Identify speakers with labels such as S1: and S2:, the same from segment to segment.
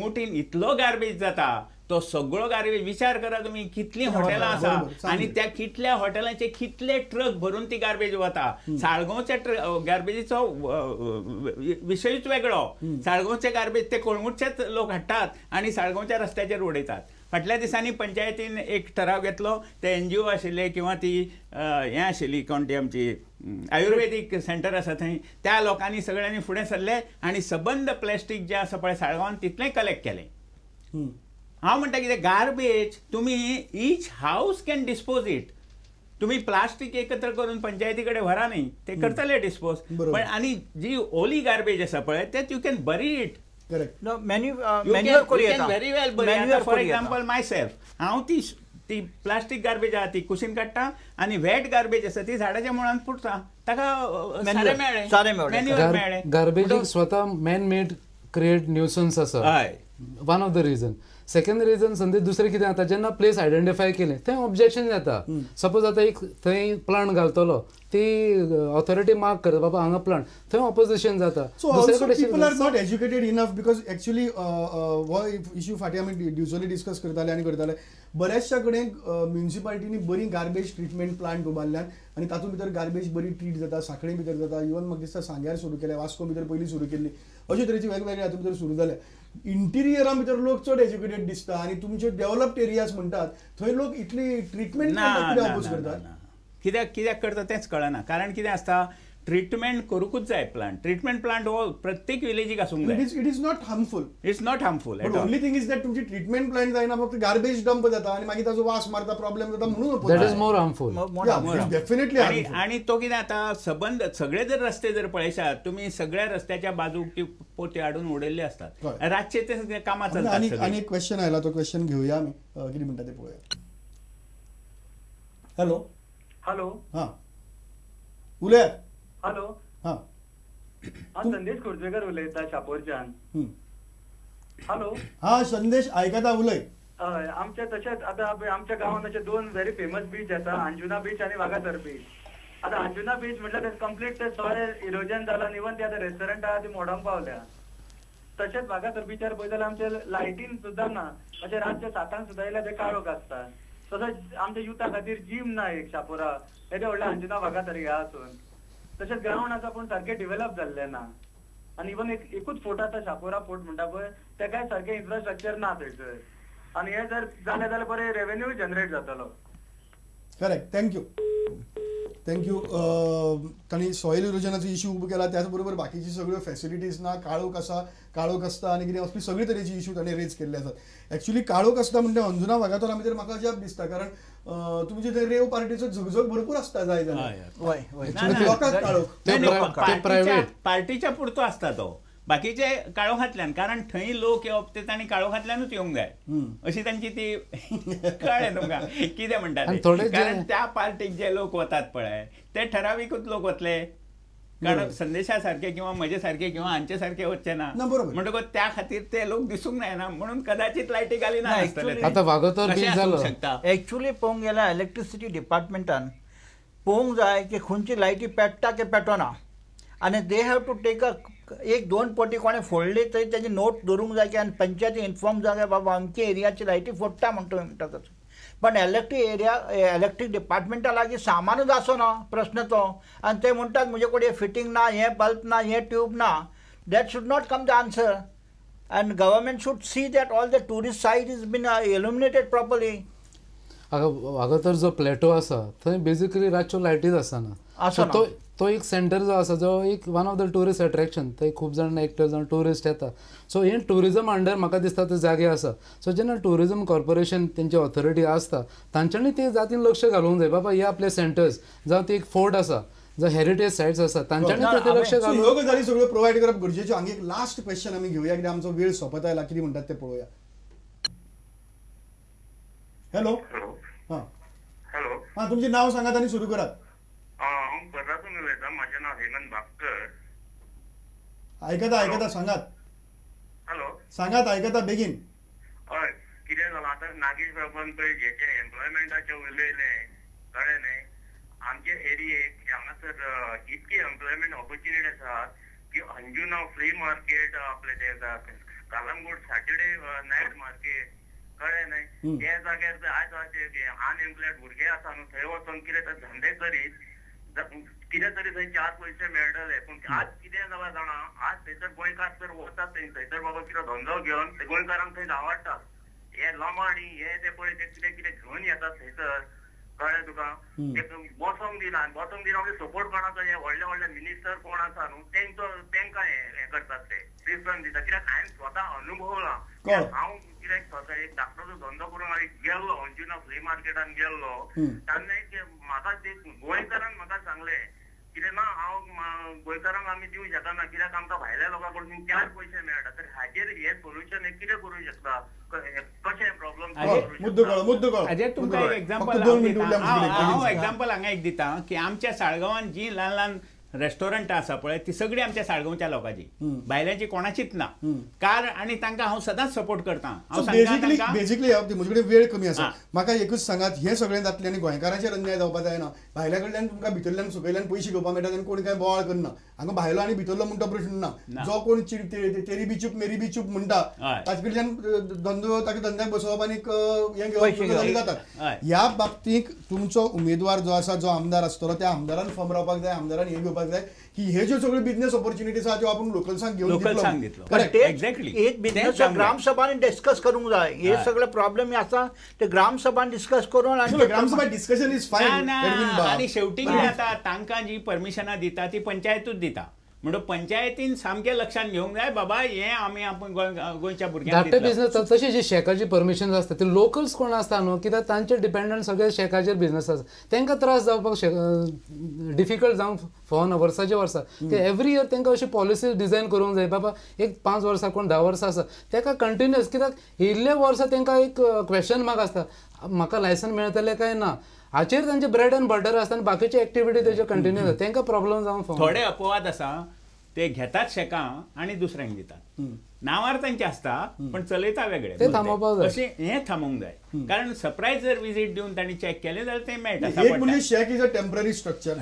S1: कळंगुटीन इतलो गार्बेज जाता तो सगळो गार्बेज विचार करा तुम्ही कितली हॉटेलां आसा आनी त्या कितल्या हॉटेलांचे कितले ट्रक भरून ती गार्बेज वता. साळगांवच्या गार्बेजीचो विशयूच वेगळो. साळगांवचे गार्बेज ते कळंगूटचेच लोक हाडटात आनी साळगांवच्या रस्त्याचेर उडयतात. फाटल्या दिसांनी पंचायतीन एक ठराव घेतलो, ते एनजीओ आशिल्ले किंवा ती हें आशिल्ली कोण ती आमची आयुर्वेदीक सेंटर आसा थंय, त्या लोकांनी सगळ्यांनी फुडें सरले आनी सबंद प्लास्टीक जें आसा पळय साळगांवान तितलें कलेक्ट केलें. हांव म्हणटा कितें गार्बेज तुमी each house can dispose it. तुमी प्लास्टीक एकत्र करून पंचायती कडेन व्हरा न्ही, ते करतले डिस्पोज. पण आनी जी ओली गार्बेज आसा पळय ते you can bury it.
S2: Correct.
S3: No, manual करूं
S1: very well bury. For example myself, हांव ती ती प्लास्टीक गार्बेज आहा ती कुशीन काडटा आनी वेट गार्बेज आसा ती झाडाच्या मुळान पुरता, ताका सारें मेळ्ळें, मॅन्युअर मेळ्ळें.
S4: गार्बेजीक स्वता मॅन मेड क्रिएट न्यूसन्स आसा, one of the reason. Second reason Sandeep दुसरें कितें जाता, जेन्ना प्लेस आयडेंटिफाय केलें थंय ऑब्जेक्शन जाता. सपोज आतां एक थंय प्लांट घालतलो, ती ऑथॉरिटी मार्क करता बाबा हांगा प्लांट, थंय ऑपोजिशन जाता.
S2: So also people are not educated enough because actually हो इश्यू फाटीं आमी डिवचोली डिस्कस करताले आनी करताले. बऱ्याचशा कडेन म्युनिसिपालिटींनी बरी गार्बेज ट्रिटमेंट प्लांट उबारल्यान आनी तातूंत भितर गार्बेज बरी ट्रीट जाता, साखळे भितर जाता. इवन म्हाका दिसता सांग्यार सुरू केल्या, वास्को भितर पयलीं सुरू केल्ली, अशे तरेची वेगवेगळे हातूंत भितर सुरू जाल्या. इंटिरियरा भितर लोक चड एज्युकेटेड दिसता आनी तुमचे डेव्हलप्ड एरियाज म्हणटात थंय लोक इतली ट्रिटमेंट अपोज करतात.
S1: कित्याक कित्याक करता तेंच कळना. कारण कितें आसता, ट्रिटमेंट करूंकूच जाय. प्लांट ट्रिटमेंट प्लांट हो प्रत्येक विलेजीक आसूंक जाय.
S2: It is not harmful.
S1: It's not harmful.
S2: Only thing is that तुमची ट्रिटमेंट प्लांट जायना, फक्त गार्बेज डंप जाता आनी मागीर ताजो वास मारता, प्रॉब्लेम जाता म्हणून.
S4: That is more harmful.
S2: Definitely.
S1: आनी तो कितें जाता, सबंद सगळे जर रस्ते जर पळयशात तुमी, सगळ्या रस्त्याच्या बाजूक ती पोती हाडून उडयल्ले आसतात, रातचे ते सगळे कामां चलतात.
S2: आनी एक क्वेश्चन आयला, तो क्वेश्चन घेवया आमी, कितें म्हणटा ते पळोवया. हॅलो.
S5: हॅलो.
S2: हां उलयात.
S5: हॅलो.
S2: हां,
S5: हांव संदेश खोर्जुवेकर उलयता शापोरच्यान. हॅलो.
S2: हां संदेश आयकता, उलय.
S5: हय, आमच्या तशेंच आतां आमच्या गांवांत अशे दोन व्हेरी फेमस बीच आसा, अंजुना बीच आनी वागातोर बीच. आतां अंजुना बीच म्हटल्यार ते कंप्लीट ते सॉयल इरोजन जालां, इवन ते आतां रेस्टॉरंट आहा ती मोडोंक पावल्या. तशेंच वागातोर बीचार पळयत जाल्यार आमचे लायटीन सुद्दां ना, अशें रातचे 7 सुद्दां येयल्यार ते काळोख आसता. तशेंच आमच्या युथा खातीर जीम ना एक शापोरा, येदें व्हडलें अंजुना वागातोर हें आसून. तशेंच ग्रावंड आसा पूण सारकें डिवेलप जाल्लें ना, आनी इवन एक एकूच फोर्ट आसा शापोरा फोर्ट म्हणटा पळय, तेकाय सारकें इन्फ्रास्ट्रक्चर ना थंयसर. आनी हें जर जालें जाल्यार बरें रेवेन्यू जनरेट जातलो.
S2: Correct. Thank you. Thank you. तांणी सॉयल इरोजनाचो इश्यू उबो केला, त्याच बरोबर बाकीची सगळ्यो फॅसिलिटीज ना, काळोख आसा, काळोख आसता आनी कितें असली सगळी तरेची इश्यू ताणें रेज केल्ले आसात. एक्चुअली काळोख आसता म्हणटा अंजुना वागातोरा भितर म्हाका अजाप दिसता, कारण तुमचे थंय रेव पार्टीचो झगझग भरपूर आसता जाय जाल्यार लोकांक काळोख
S1: पार्टीच्या पुरतो आसता तो, बाकीचे काळोखांतल्यान, कारण थंय लोक येवप ते तांणी काळोखांतल्यानूच येवंक जाय अशी तांची ती कळ्ळें तुमकां कितें म्हणटा. कारण त्या पार्टीक जे लोक वतात पळय ते ठराविकूच लोक वतले, कारण संदेशा सारखे किंवा म्हजे सारखे किंवा हांचे सारखे वचचे ना, म्हणटकच त्या खातीर ते लोक दिसूंक जायना म्हणून कदाचित लायटी घालिना आसतले.
S4: आतां वागातोर बीच जालो.
S3: एक्चुअली पळोवंक गेल्यार इलेक्ट्रिसिटी डिपार्टमेंटान पळोवंक जाय की खंयची लायटी पेट्टा की पेटना, आनी they have to take a एक दोन पटी कोणें फोडली तरी तेजी नोट दवरूंक जाय की आनी पंचायती इन्फॉर्म जावंक जाय बाबा अमके एरियाची लायटी फोडटा म्हणटा म्हणटा तसो. पण इलेक्ट्रीक एरिया इलेक्ट्रीक डिपार्टमेंटा लागीं सामानूच आसना प्रश्न तो, आनी ते म्हणटात म्हजे कडेन फिटींग ना, हें बल्ब ना, हें ट्यूब ना. That should not come the answer, and government should see that all the tourist site is been illuminated properly.
S4: Vagator जो प्लेटो आसा थंय बेजिकली रातच्यो लायटीच आसना, तो एक सेंटर जो आसा जो एक one of the tourist attraction, थंय खूब जाण एकटे जाण टुरिस्ट येता. सो हे टुरिजम अंडर म्हाका दिसता ते जागे आसा. सो जेन्ना टुरिजम कॉर्पोरेशन तेंची ऑथॉरिटी आसता तांच्यांनी ते जातीन लक्ष घालूंक जाय बाबा हे आपले सेंटर्स जावं ती एक फोर्ट आसा जावं हेरिटेज सायट्स आसा तांच्यांनी ते लक्ष घालून
S2: ह्यो गजाली सगळ्यो प्रोवायड करप गरजेच्यो. हांगा एक लास्ट क्वेश्चन आमी घेवया कित्याक आमचो वेळ सोंपत आयला, कितें म्हणटात ते पळोवया. हॅलो. हां
S6: हॅलो.
S2: हां तुमचें नांव सांगात आनी सुरू करात.
S6: हांव पर्रासून उलयतां, म्हाजें नांव हेमंत भापकर.
S2: आयकता आयकता सांगात.
S6: हॅलो
S2: सांगात आयकता बेगीन.
S6: हय, कितें जालां आतां नागेश बाबान पळय जेचें एम्प्लॉयमेंटाचें उलयलें कळ्ळें न्ही, आमचे एरियेक हांगासर इतकी एम्प्लॉयमेंट ऑपॉर्च्युनिटी आसा की अंजुना फ्री मार्केट आपलें तें कलंगूट सॅटर्डे नायट मार्केट कळ्ळें न्हय त्या जाग्यार आयज अनएम्प्लॉयड भुरगे आसा न्हू थंय वचोन कितें तर धंदे करीत कितें तरी थंय 4 पयशे मेळटले. पूण आज कितें जाला जाणा, आज थंयसर गोंयकार तर वतात थंयसर बाबा कितें धंदो घेवन ते गोंयकारांक थंय आवडटात हे लमाणी हे ते पळय ते कितें कितें घेवन येतात थंयसर कळ्ळें तुका. बसोंक दिना, बसोंक दिना म्हणजे सपोर्ट कोणाचो हे व्हडले व्हडले मिनिस्टर कोण आसा न्हू तेंचो तेंकां हें करतात ते प्रिफरन्स दिता. कित्याक हांवें स्वता अनुभवलां, हांव कित्याक स्वता एक धाकटोसो धंदो करूंक हांव गेल्लो अंजुना फ्ली मार्केटान गेल्लो तेन्ना एक म्हाका ते गोंयकारान म्हाका सांगलें कितें ना हांव गोंयकारांक आमी दिवंक शकना कित्याक आमकां भायल्या लोकां कडसून 4 पयशे मेळटा. तर हाजेर हे सोल्युशन हे कितें करूंक शकता, कशें प्रॉब्लम?
S1: हाजेर तुमकां एक एग्जाम्पल हांव एग्जाम्पल हांगा एक दिता की आमच्या साळगांवान जी ल्हान ल्हान रेस्टॉरंटां आसा पळय ती सगळी आमच्या साळगांवच्या लोकांची, भायल्यांची कोणाचीच ना. कारण आनी तांकां हांव सदांच सपोर्ट करता.
S2: बेसिकली बेसिकली म्हजे कडेन वेळ कमी आसा, म्हाका एकूच सांगात हें सगळें जातलें आनी गोंयकारांचेर अन्याय जावपा जायना. भायल्या कडल्यान तुमकां भितरल्यान सकयल्यान पयशे घेवपाक मेळटा आनी कोण कांय बोवाळ करना. हांगा भायलो आनी भितरलो म्हणटा प्रश्न ना, जो कोण तेरी बी चूप मेरी बी चूप म्हणटा ताचे कडल्यान धंदो ताका धंद्याक बसोवप आनी हें घेवप जातात. ह्या बाबतींत तुमचो उमेदवार जो आसा, जो आमदार आसतलो त्या आमदारान फर्म रावपाक जाय, आमदारान हें घेवपाक जाय की हे ज्यो सगळे बिझनेस ऑपॉर्च्युनिटीज आसा त्यो आपूण लोकल्सांक घेवन दितलो.
S1: एक्झॅक्टली
S3: एक बिझनेस ग्रामसभांनी डिस्कस करूंक जाय. हे सगळे प्रॉब्लेम आसा ते ग्रामसभान डिस्कस करून
S2: आनी ग्रामसभा डिस्कशन is fine.
S1: आनी शेवटी कितें जाता, तांकां जी परमिशनां दिता ती पंचायतूच दिता. म्हणून पंचायतीन सामकें लक्षांत घेवंक जाय बाबा हें आमी आपूण गोंयच्या भुरग्यांक
S4: धाकटे बिझनेस. तशें जे शॅकाची परमिशन आसता ते लोकल्स कोण आसता न्हू, कित्याक तांचे डिपेंडंट सगळे शॅकाचेर बिझनेस आसता, तांकां त्रास जावपाक डिफिकल्ट जावंक फावना वर्साचे वर्सा. ते एवरी इयर तांकां अशी पॉलिसी डिजायन करूंक जाय बाबा एक 5 वर्सां कोण 10 वर्सां आसा ताका कंटिन्युअस, कित्याक इल्ले वर्सां तांकां एक क्वेश्चन मार्क आसता म्हाका लायसन मेळटलें काय ना, हाचेर तांचे ब्रेड एंड बटर आसता आनी बाकीचे एक्टिविटी तेजे कंटिन्यू आसता, तांकां प्रॉब्लम जावंक फावना.
S1: थोडे अपवाद आसा ते घेतात शेकां आनी दुसऱ्यांक दितात, नांवार तांचे आसता पण चलयता वेगळे,
S4: ते थांबोवपाक जाय,
S1: अशें हें थांबोवंक जाय. कारण सरप्रायज जर विजीट दिवन तांणी चॅक केलें जाल्यार तें मेळटा.
S2: एक म्हणजे shack is a temporary structure,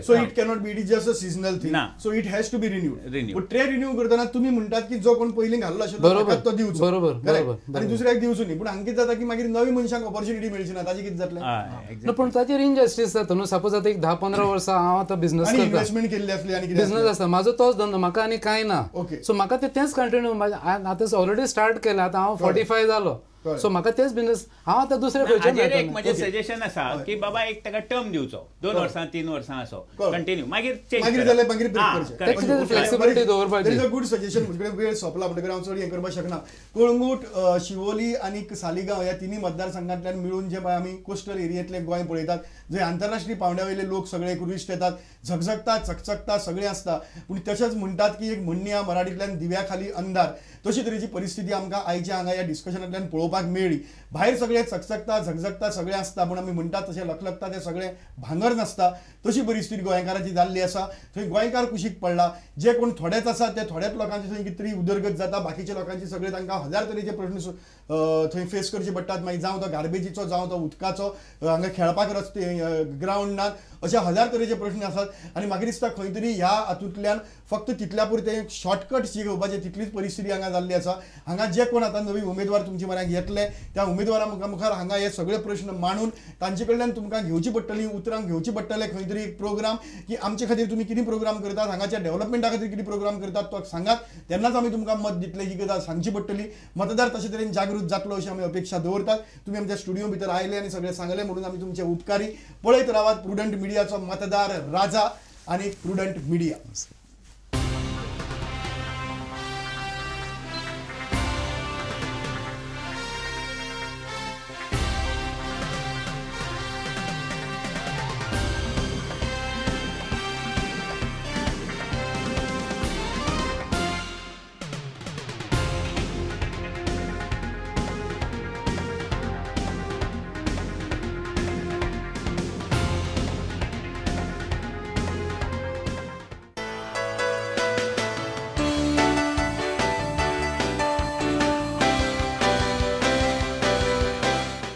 S2: so it cannot be, it is just a seasonal thing, so it has to be renewed. पूण ते रिन्यू करतना तुमी म्हणटात की जो कोण पयलीं घाल्लो आशिल्लो ताका तो दिवचो,
S4: बरोबर,
S2: आनी दुसऱ्याक दिवचो न्ही. पूण हांगा कितें जाता की मागीर नवी मनशांक ऑपॉर्च्युनिटी मेळची ना, ताजें कितें जातलें?
S4: पूण ताचेर इनजस्टीस जाता न्हू. सपोज आतां एक 10-15 वर्सां हांव आतां बिझनस करता,
S2: इन्व्हेस्टमेंट केल्ली आसली आनी
S4: बिझनस आसता म्हाजो तोच धंदो, म्हाका आनी कांय ना, सो म्हाका ते तेंच कंटिन्यू आतां ऑलरेडी स्टार्ट केलें, आतां हांव 45 जालो, सो म्हाका तेच बिझनेस हांव आतां दुसरे खंयचे.
S1: एक म्हजें सजेशन आसा की बाबा एक ताका टर्म दिवचो, 2 वर्सां 3 वर्सां असो कंटिन्यू, मागीर
S2: मागीर जाल्यार मागीर ब्रेक
S4: करचें, फ्लेक्सिबिलिटी दवरपाची.
S2: Is a good suggestion. म्हजे कडेन वेळ सोंपला म्हणटकीर हांव चड हें करपाक शकना. कळंगूट, शिवोली आनी सालिगांव ह्या तिनूय मतदारसंघांतल्यान मिळून जे आमी कोस्टल एरियेंतले गोंय पळयतात, जंय आंतरराष्ट्रीय पांवड्या वयले लोक सगळे टुरिस्ट येतात, झगझगता चकचकता सगळें आसता, पूण तशेंच म्हणटात की एक म्हणणी आहा मराठींतल्यान दिव्या खाली अंधार, तशी तरेची परिस्थिती आमकां आयच्या हांगा ह्या डिस्कशनांतल्यान पळोवपाक मेळ्ळी. भायर सगळें चकचकता झगझगता सगळें आसता, पूण आमी म्हणटात तशें लखलखता तें सगळें भांगर नासता, तशी परिस्थिती गोंयकाराची जाल्ली आसा. थंय गोंयकार कुशीक पडला, जे कोण थोडेच आसा ते थोड्याच लोकांची थंय कितें तरी उदरगत जाता, बाकीच्या लोकांची सगळे तांकां हजार तरेचे प्रश्न थंय फेस करचे पडटात. मागीर जावं तो गार्बेजीचो, जावं तो उदकाचो, हांगा खेळपाक रस्ते ग्रावंड नात, अशे हजार तरेचे प्रश्न आसात. आनी म्हाका दिसता खंय तरी ह्या हातूंतल्यान फक्त तितल्या पुरतें शॉर्टकट जी घेवपाचें तितलीच परिस्थिती हांगा जाल्ली आसा. हांगा जे कोण आतां नवी उमेदवार तुमचे म्हऱ्यांत येतले त्या उमेदवारा मुखार हांगा हे सगळे प्रश्न मांडून तांचे कडल्यान तुमकां घेवची पडटली, उतरां घेवची पडटले, खंय तरी एक प्रोग्राम की आमचे खातीर तुमी कितें प्रोग्राम करतात, हांगाच्या डेव्हलपमेंटा खातीर कितें प्रोग्राम करतात तो सांगात, तेन्नाच आमी तुमकां मत दितले ही गजाल सांगची पडटली. मतदार तशे तरेन जागृत जातलो अशी आमी अपेक्षा दवरतात. तुमी आमच्या स्टुडियो भितर आयले आनी सगळें सांगलें म्हणून आमी तुमचे उपकारी. पळयत रावात प्रुडंट मिडियाचो मतदार राजा आनी प्रुडंट मिडिया.